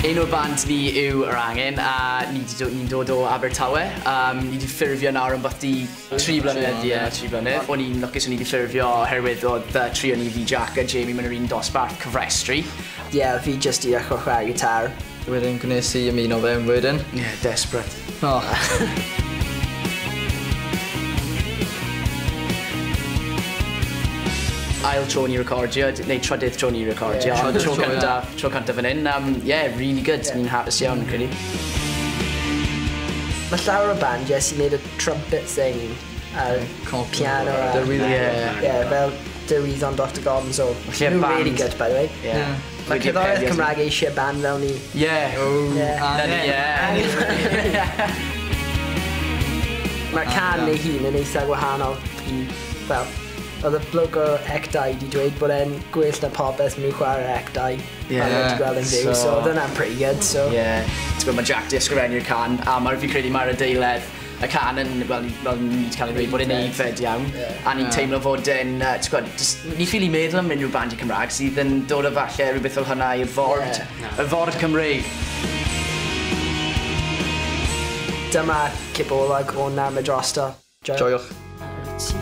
Enw'r band ni yw Yr Angen a ni'n dod o Abertawe. Ni wedi ffurfio nawr am byti 3 blynedd, ie, 3 blynedd. O'n i'n lwcus o'n i wedi ffurfio oherwydd oedd tri o'n i, fi, Jack a Jamie mewn yr un dosbarth cyfrestru. Ie, yeah, fi jyst i ddechrau chwarae gitar. Wedyn gwnes i ymuno fewn wedyn. Ie, yeah, desperate. Oh. Ail tro ni recordio, neu trydydd tro ni recordio, yeah. Ond tro cyntaf fan hyn, yeah, really good, yeah. Ni'n hapus iawn, credu. Mae llawer o bandiau sy'n neud y trumpet thing a'r piano a... Yeah, fel Derwyddon Dr Gonzo. Nhw'n really good, by the way. Yeah. Mae cerddoriaeth Cymraeg eisiau band fel ni. Yeah. Yeah. Mae'r can ei hun yn eitha gwahanol i, wel, oedd y bloke o Ecdau di dweud bod e'n gwell na popeth maen nhw'n chwarae Ecdau. Yeah. Pan wedi gweld yn fyw, so oedd hwnna'n pretty good, so... Yeah. Ti'n gwybod, mae Jack di ysgrifennu'r can, a mae fi'n credu mae'r adeiledd y can yn, wel, ni wedi cael ei dweud bod e'n aeddfed iawn. A ni'n teimlo fod e'n, ti'n gwybod, ni ffili meddwl am unrhyw bandiau Cymraeg sydd yn dod o falle rhywbeth fel hwnna i'r ford, y ford Cymreig. Dyma Cipolag o Na Mae Drosto. Joiwch. Ti